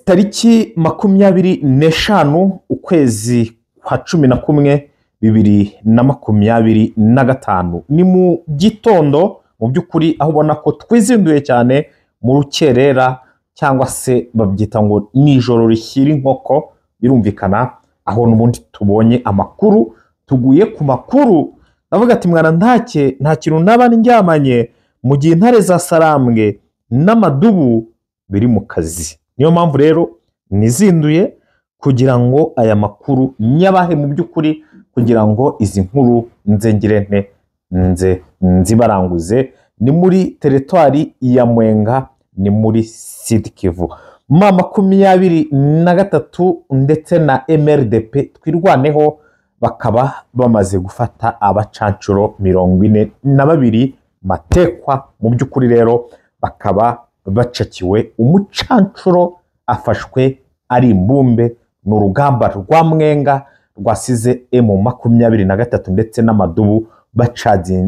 Yes, tariki 25 ukwezi kwa 11 2025 ni mu gitondo mu by'ukuri, aho ubona ko twizinduye cyane mu rukerera cyangwa se babyita ngo nijoro rishyira inkoko, birumvikana aho n'ubundi tubonye amakuru, tuguye ku makuru. Ndavuga ati mwana ntake nta kintu naba ndyamanye mu gihe intare za Sarambwe n'amadubu biri mu kazi. Niyo mpamvu rero nizinduye kugira ngo aya makuru nyabahe mu by'ukuri, kugira ngo izi nkuru nze ngirente nze nzibaranguze. Ni muri teritwari ya Mwenga, ni muri Sud Kivu. Ma 23 ndetse na MRDP twirwaneho bakaba bamaze gufata abacancuro 42 matekwa. Mu by'ukuri rero bakaba bacakiwe, umucancuro afashwe ari imbumbe. Ni urugamba rwa Mwenga rwasize M23 ndetse n'amadubu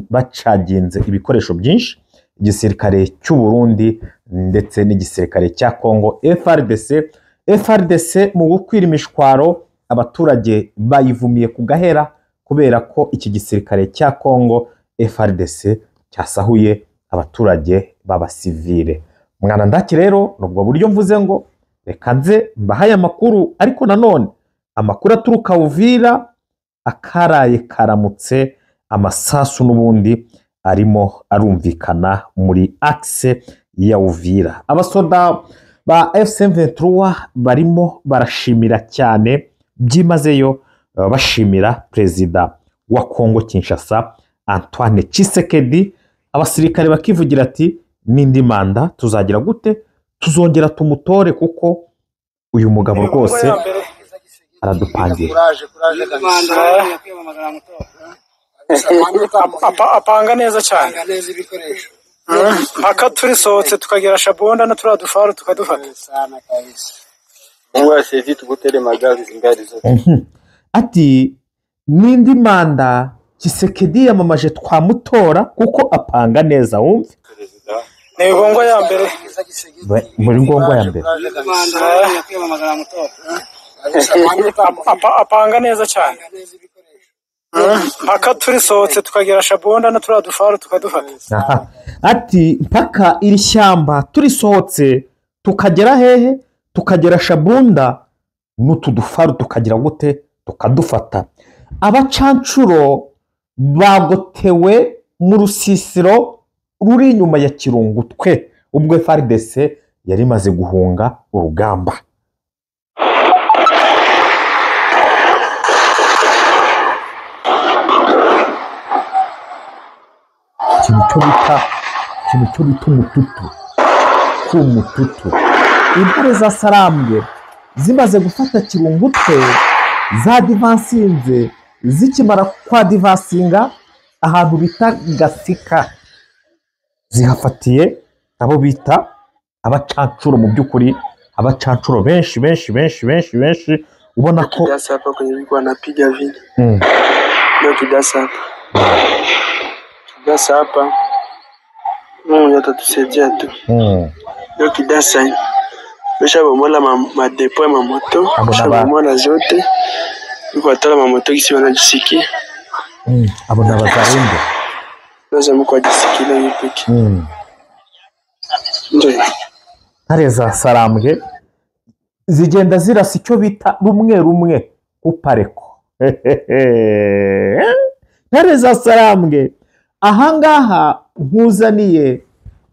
bacaginze ibikoresho byinshi, igisirikare cy'u Burundi ndetse n'igisirikare cya Kongo FARDC. FARDC mu gukwira imishwaro abaturage bayivumiye ku gahera, kubera ko iki gisirikare cya Kongo FARDC cyasahuye abaturage b'abasivile. Mwana ndaki rero nubwo buryo mvuze ngo reka nze mbahaye amakuru, ariko nanone amakuru aturuka Uvira akaraye karamutse, amasasu n'ubundi arimo arumvikana muri axe ya Uvira. Abasoda ba FC23 barimo barashimira cyane byimazeyo, bashimira perezida wa Kongo Kinshasa Antoine Tshisekedi. Abasirikare bakivugira ati n'indi manda tuzagira gute, tuzongera tumutore kuko uyu mugabo rwose aradupangira. Apanga neza cyane mpaka turisohotse tukagera Shabonda na turiya dufaru tukadufata. Ati n'indi manda Tshisekedi yamamaje twamutora kuko apanga neza. Wumve ni ngongo ya mbere, muri ngongo ya mbere apanga neza cyane mpaka turisohotse tukagera Shabonda na turiya dufaru tukadufata. Ati mpaka iri shyamba turisohotse tukagera hehe, tukagera Shabunda n'utu dufaru tukagira gute, tukadufata. Abacancuro bagotewe mu rusisiro ruri inyuma ya Kirungutwe ubwo FARDC yari imaze guhunga urugamba. Ikintu cyo bita umututu ku mututu. Intare za Sarambwe zimaze gufata Kirungutwe zadivansinze, zikimara kwadivansinga ahantu bita Gasika zihafatiye abo bita abacancuro. Mu by'ukuri abacancuro benshi benshi benshi benshi benshi, ubona ko Kidasa hapa kwenye nilikuwa napiga vile. Ndio Kidasa hapa. Kidasa hapa. Mungu atatusaidia tu. Ndio Kidasa. Beshabomola madepo ya mamoto, beshabomola zote. Yuko atala mamoto kisi wanajisikia. Abo na bazarunde. Lazima kwa jisikia yipiki. Ndio. Ntare za Sarambwe zigenda zirasa icyo bita rumwe rumwe kupareko. Ntare za Sarambwe ahangaha nkuzaniye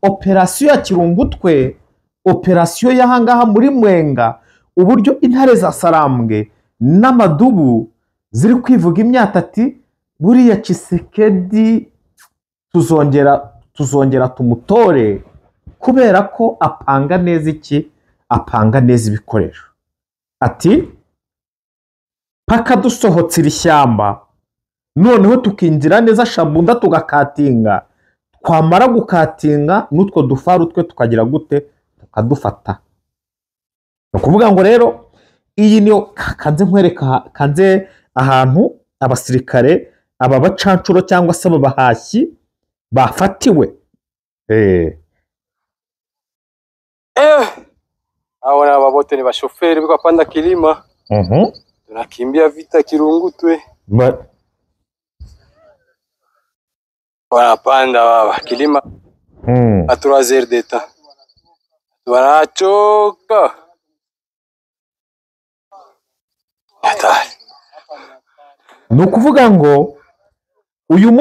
operasiyo ya Kirungutwe, operasiyo y'ahangaha muri Mwenga, uburyo intare za Sarambwe n'amadubu ziri kwivuga imyaka ati buriya Tshisekedi tuzongera tumutore kubera ko apanga neza iki, apanga neza ibikoresho. Ati paka dusohotse iri shyamba noneho tukinjira neza Shabunda tugakatinga, twamara gukatinga n'utwo dufaru twe tukagira gute, tukadufata. Ni ukuvuga ngo rero iyi niyo kanze nkwereka, kanze ahantu abasirikare aba bacancuro cyangwa se aba bahashyi bafatiwe. Hao na bote ni bashoferi biko panda kilima. Tunakimbia vita Kirungutwe. Wanapanda baba kilima. A 3 heures de temps. Wanachoka. Hatari. Ni ukuvuga ngo uyu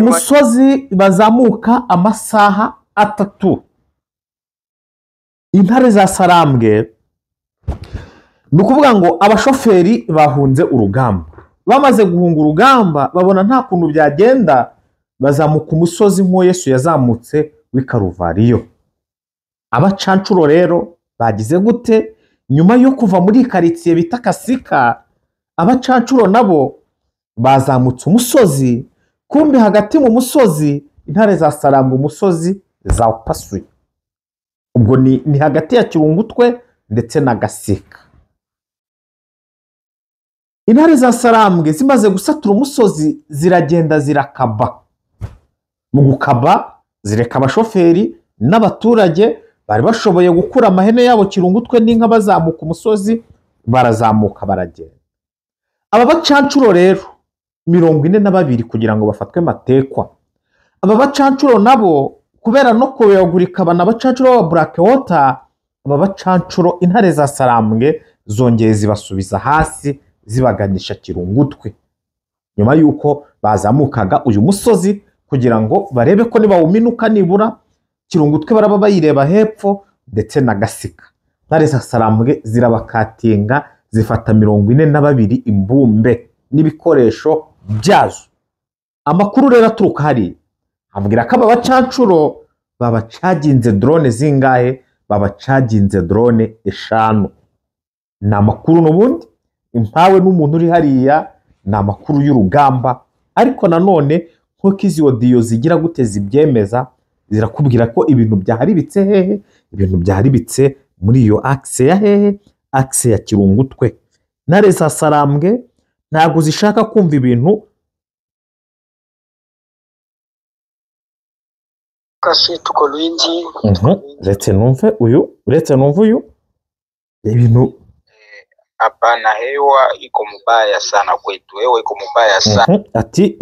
musozi bazamuka amasaha 3. Intare za Sarambwe, ni ukuvuga ngo abashoferi bahunze urugamba. Bamaze guhunga urugamba babona nta kuntu byagenda, bazamuka umusozi nk'uwo Yesu yazamutse w'i Karuvariyo. Abacancuro rero bagize gute? Nyuma yo kuva muri karitsiye bita Kasika, abacancuro nabo bazamutse umusozi, kumbi hagati mu musozi intare za Sarambwe umusozi zawupasuye. Ubwo ni hagati ya Kirungutwe ndetse na Gasika. Intare za Sarambwe zimaze gusatura umusozi ziragenda zirakaba. Mu gukaba zireka abashoferi n'abaturage bari bashoboye gukura amahene yabo Kirungutwe n'inka bazamuka umusozi, barazamuka baragenda. Aba bacancuro rero 42 kugira ngo bafatwe matekwa. Aba bacancuro nabo kubera no kuyagurika bana bacancuro ba Black Water, aba bacancuro intare za Sarambwe zongeye zibasubiza hasi zibaganisha Kirungutwe. Nyuma yuko bazamukaga uyu musozi kugira ngo barebe ko nibawuminuka nibura Kirungutwe baraba bayireba hepfo ndetse na Gasika. Intare za Sarambwe zirabakatinga zifata 42 imbumbe n'ibikoresho byazo. Amakuru rero aturuka hari ambwira ko aba bacancuro babacaginze drone zingahe? Babacaginze drone 5. Ni amakuru n'ubundi impawe n'umuntu uri hariya, ni amakuru y'urugamba, ariko nanone nkuko izi audio zigira gute zibyemeza, zirakubwira ko ibintu byaharibitse hehe, ibintu byaharibitse muri iyo axe ya hehe, axe ya Kirungutwe. Intare za Sarambwe ntabwo zishaka kumva ibintu. Uretse numve uyu ibintu. Hapana, hewa iko mubaya sana kwetu. Hewa iko mubaya sana. Ati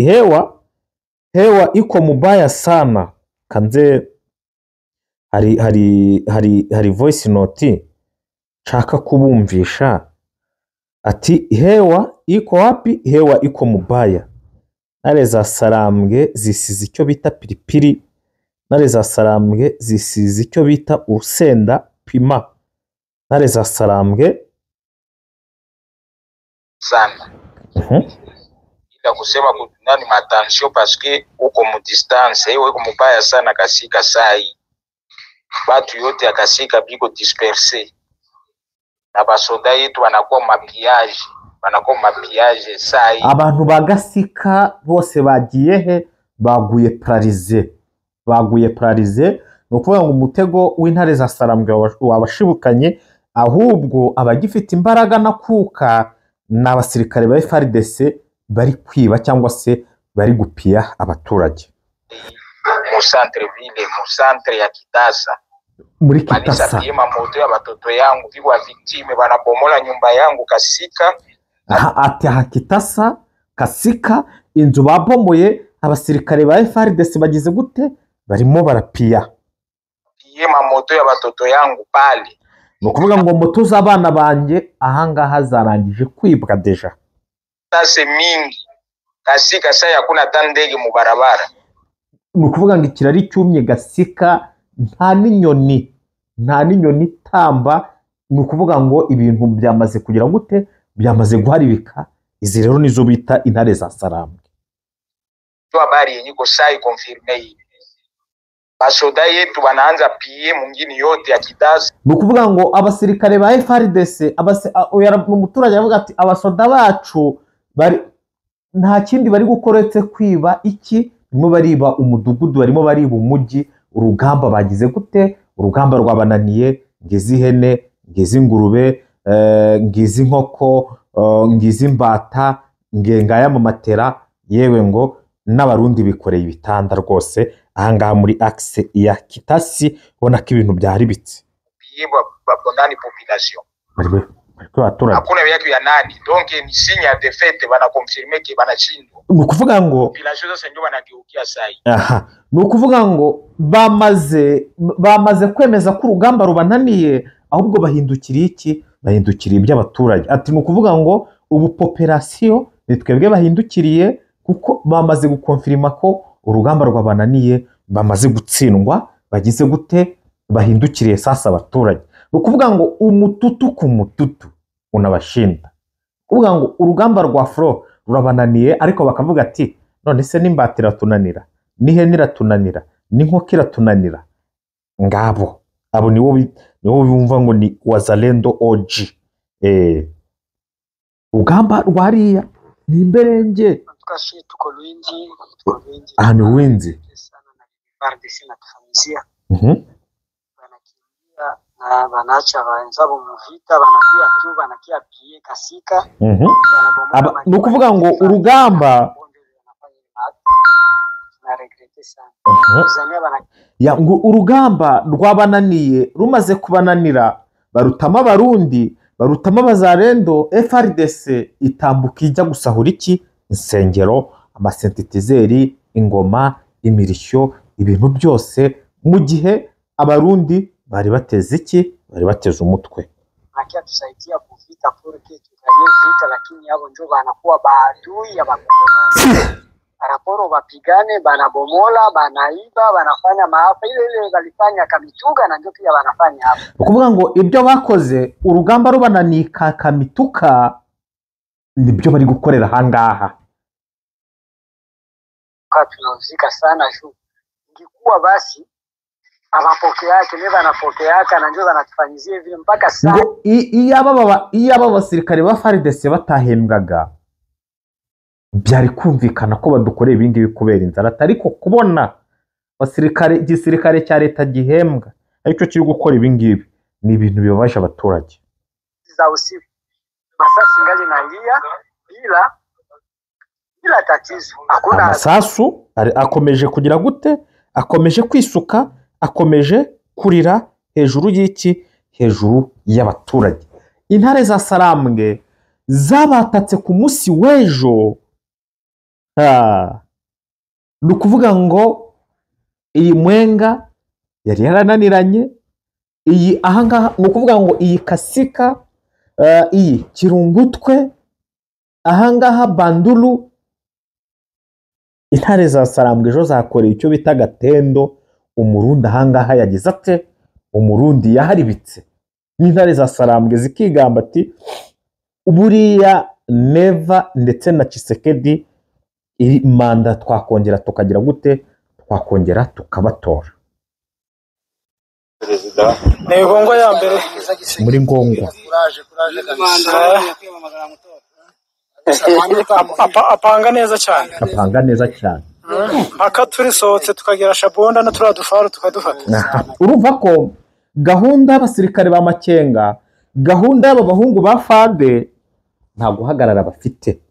hewa iko mubaya sana. Kanze hari voice note nshaka kubumvisha. Ati hewa iko wapi? Hewa iko mubaya. Intare za Sarambwe zisize icyo bita piripiri. Intare za Sarambwe zisize icyo bita urusenda pima. Intare za Sarambwe sana. Ila kusema nani matension parce que uko mu distance, hewa iko mubaya sana Kasika sai. Batu yote ya Kasika biko disperse. Na basoda yetu wanakuwa mapiage, wanakuwa mapiage sai. Abantu ba Gasika bose bagiye he? Baguye pararize. Baguye pararize, ni ukuvuga ngo umutego w'intare za Sarambwe wabashibukanye, ahubwo abagifite imbaraga na kuka ni abasirikare ba FARDC bari kwiba cyangwa se bari gupiya abaturage. Mu centre ville, mu centre ya Kitasa. Muri Kitasa. Moto ya batoto yangu bigwa victime, banabomola nyumba yangu Kasika. Ati aha Kitasa, Kasika, inzu babomoye abasirikare ba FARDC bagize gute? Barimo barapiya. Moto ya batoto yangu pale. Ni ukuvuga ngo moto z'abana banjye ahangaha zarangije kwibwa deja. Tase mingi. Kasika saya hakuna tandege mu barabara. Ni ukuvuga ngo ikirari cyumye Gasika nta n'inyoni itamba. Ni ukuvuga ngo ibintu byamaze kugira gute? Byamaze guharibika. Izi rero nizo bita intare za Sarambwe. Habari yenye iko sai confirme hii. Basoda yetu wanaanza pie mungini yote ya Kitasa. Ni ukuvuga ngo abasirikare ba FARDC, umuturage avuga ati abasoda bacu bari nta kindi bari gukoretse kwiba iki, barimo bariba umudugudu, barimo bariba umujyi. Urugamba bagize gute? Urugamba rwabananiye. Ngizi ihene, ngizi ingurube, ngizi inkoko, ngizi imbata, ngaya mu matera, yewe ngo n'abarundi bikoreye ibitanda rwose ahangaha muri axe ya Kitasi, ubona ko ibintu byaribitse. Piller nani population. Bari abaturage. Hakuna viatu ya nani, donc ni signe ya défaite, bana confirmer que banashindwa. Ni ukuvuga ngo Population sasa ndio banageukia sai. Aha, ni ukuvuga ngo bamaze kwemeza ko urugamba rubananiye, ahubwo bahindukiriye iki? Bahindukiriye iby'abaturage. Ati ni ukuvuga ngo ubu population ni twebwe bahindukiriye, kuko bamaze gukonfirima ko urugamba rwabananiye, bamaze gutsindwa, bagize gute, bahindukiriye sasa abaturage. Ni ukuvuga ngo umututu ku mututu unabashinda. Kuvuga ngo urugamba rwa fro rurabananiye, ariko bakavuga ati none se n'imbata iratunanira, n'ihene iratunanira, n'inkoko iratunanira. Ngabo abo nibo bumva ngo ni Wazalendo OG. Urugamba rwariya ni imberenge. Aha ni Lwindi. Ni ukuvuga ngo urugamba ngo urugamba rwabananiye, rumaze kubananira barutama abarundi, barutama abazarendo. FARDC itambuka ijya gusahura iki? Insengero, amasentetizeri, ingoma, imirishyo, ibintu byose, mu gihe abarundi bari bateze iki? Bari bateze umutwe. Raporo bapigane, banabomola, banaiba, banafanya maafa ile ile balifanya Kamituga na ndio pia banafanya hapa. Ukuvuga ngo ibyo bakoze urugamba rubananika Kamituka nibyo bari gukorera hangaha. Kwa tunauzika sana juu. Ingekuwa basi abapokea yake ne banapokea yake na ndio banatufanyizia vile mpaka sasa. Iyaba abasirikare ba FARDC batahembwaga byari kumvikana ko badukoreye ibindi bikubera inzara, ariko kubona basirikare igisirikare cya leta gihembwa aricyo kiri gukora ibingibi ni ibintu bibabaje abaturage. Za usiku masasi ngali nalia bila tatizo, hakuna amasasu akomeje kugira gute, akomeje kwisuka, akomeje kurira hejuru y'iki, hejuru y'abaturage. Intare za Sarambwe zabatatse ku munsi w'ejo. Ni ukuvuga ngo iyi Mwenga yari yarananiranye, iyi ahangaha ni ukuvuga ngo iyi Kasika, iyi Kirungutwe, ahangaha Bandulu, intare za Sarambwe ejo zakoreye icyo bita gatendo. Umurundi ahangaha yagize ate? Umurundi yaharibitse. N'intare za Sarambwe zikigamba ati buriya Neva ndetse na Tshisekedi iri manda twakongera tukagira gute, twakongera tukabatora. Ni ngongwa ya mbere muri ngongwa apanga neza cyane, apanga neza cyane mpaka turisohotse tukagera Shabonda na turiya dufaru tukadufata. Urumva ko gahunda y'abasirikare ba Makenga, gahunda y'aba bahungu ba Fade nta guhagarara bafite.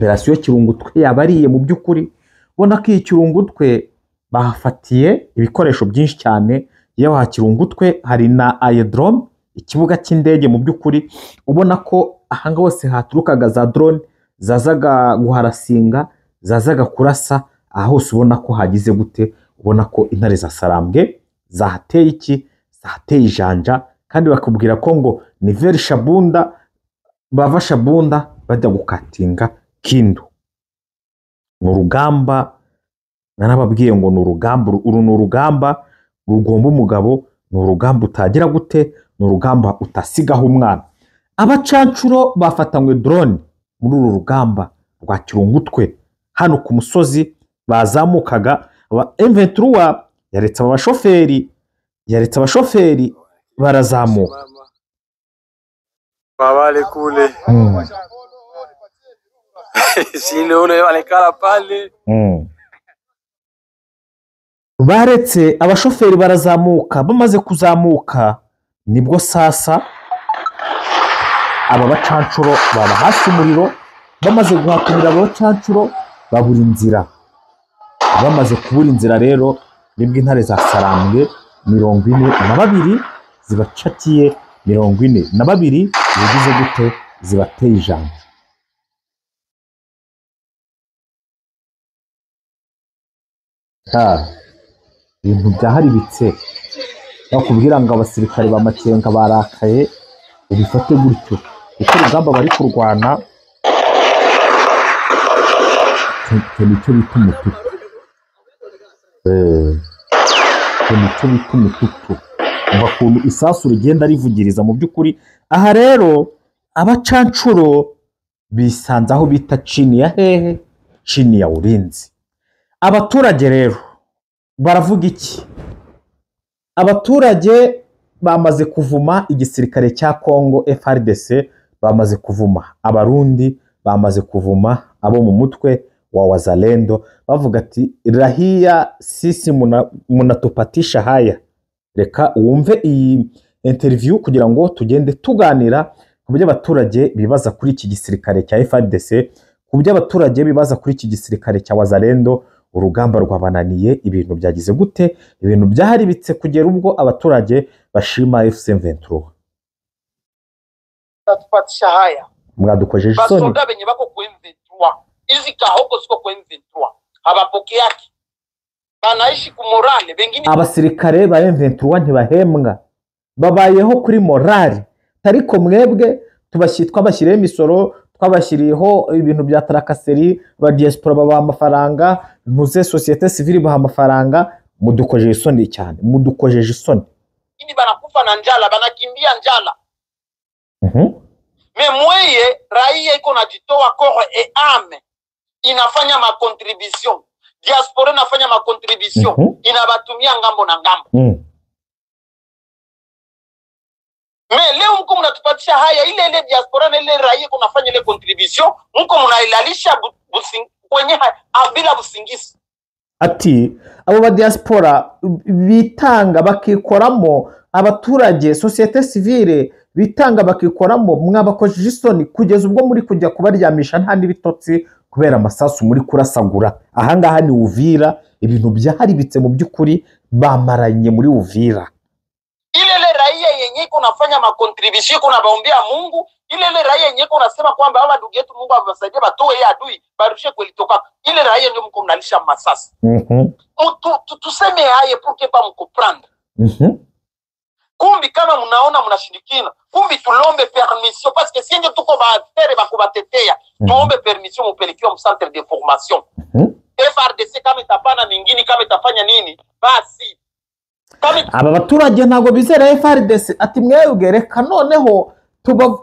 Operasiyo Kirungutwe yabariye mu by'ukuri, ubona ko iyi Kirungutwe bahafatiye ibikoresho byinshi cyane. Iyo ha Kirungutwe hari na aerodrome, ikibuga cy'indege mu by'ukuri, ubona ko ahanga hose haturukaga za drone zazaga guharasinga, zazaga kurasa, aha hose ubona ko hagize gute, ubona ko intare za Sarambwe zahateye iki, zahateye ijanja, kandi bakubwira ko ngo ni veri Shabunda, bava Shabunda bajya gukatinga Kindu. Ni urugamba narababwiye ngo ni urugamba, uru ni urugamba rugomba umugabo, ni urugamba utagira gute, ni urugamba utasigaho umwana. Abacancuro bafatanywe drone muri uru rugamba rwa Kirungutwe hano ku musozi bazamukaga. Aba M23 yaretse abashoferi, yaretse abashoferi barazamuka. Babale kule. Sile ule alikala pale. Baretse abashoferi barazamuka, bamaze kuzamuka nibwo sasa aba bacancuro baba hasi umuriro, bamaze guhakumira aba bacancuro babura inzira. Bamaze kubura inzira rero nibwo intare za Sarambwe 42 zibacakiye 42 zigize gute, zibateye ijambo. Ibintu byaharibitse, bakubwira ngo abasirikare ba Makenga barakaye, ubifate gutyo kuko urugamba bari kurwana icyo bita umututu. Icyo bita umututu, umva ukuntu isasu rigenda rivugiriza mu by'ukuri. Aha rero abacancuro bisanze aho bita chini ya hehe, chini ya ulinzi. Abaturage rero baravuga iki? Abaturage bamaze kuvuma igisirikare cya Congo FARDC, bamaze kuvuma abarundi, bamaze kuvuma abo mu mutwe wa Wazalendo, bavuga ati rahia sisi munatupatisha haya. Reka wumve iyi interview kugira ngo tugende tuganira ku byo abaturage bibaza kuri iki gisirikare cya FARDC, ku byo abaturage bibaza kuri iki gisirikare cya Wazalendo. Urugamba rwabananiye, ibintu byagize gute, ibintu byaharibitse kugera ubwo abaturage bashima FC23. Tupatisha haya mwadukojeje isoni. Basoda benye bako ku M23 izi kahoko siko ku M23 habapokeaki banaishi ku morale, bengine abasirikare ba M23 ntibahembwa, babayeho kuri morale. Ariko mwebwe twabashyiriyeho imisoro, twabashyiriyeho ibintu bya tarakaseri, ba diaspora babaha amafaranga, ntuze societe civile baha amafaranga, mudukojeje isoni cyane, mudukojeje isoni. Ini banakufa na njala, banakimbia njala. Me mweye raia iko najitoa corps et âme, inafanya ma contribution, diaspora inafanya ma contribution, inabatumia ngambo na ngambo. Me leo mko mnatupatisha haya, ile ile diaspora na ile raia iko nafanya ile contribution, mko mnailalisha kwenye bila busingisi. Ati abo ba diaspora bitanga bakikoramo, abaturage societe civile bitanga bakikoramo, mwabakojeje isoni kugeza ubwo muri kujya kubaryamisha nta n'ibitotsi kubera amasasu muri kurasagura. Ahangaha ni Uvira, ibintu byaharibitse mu by'ukuri, bamaranye muri Uvira. Ile ile raia yenye iko nafanya ma contribution iko nabaombea Mungu, ile ile raia yenye iko nasema kwamba hawa ndugu yetu Mungu awasaidie batoe ya adui barushe kwelitoka, ile raia ndio mko mnalisha masasi. Tuseme haye pour que pas mkomprendre. Kumbi kama mnaona mnashindikina, kumbi tulombe permission parce que si ndio tuko ba faire ba kubatetea, tuombe permission mupelekiwa mu centre de formation. FARDC kama itapana mingine, kama itafanya nini basi. Aba baturage ntago bizera FARDC, ati mwebwe reka noneho tuba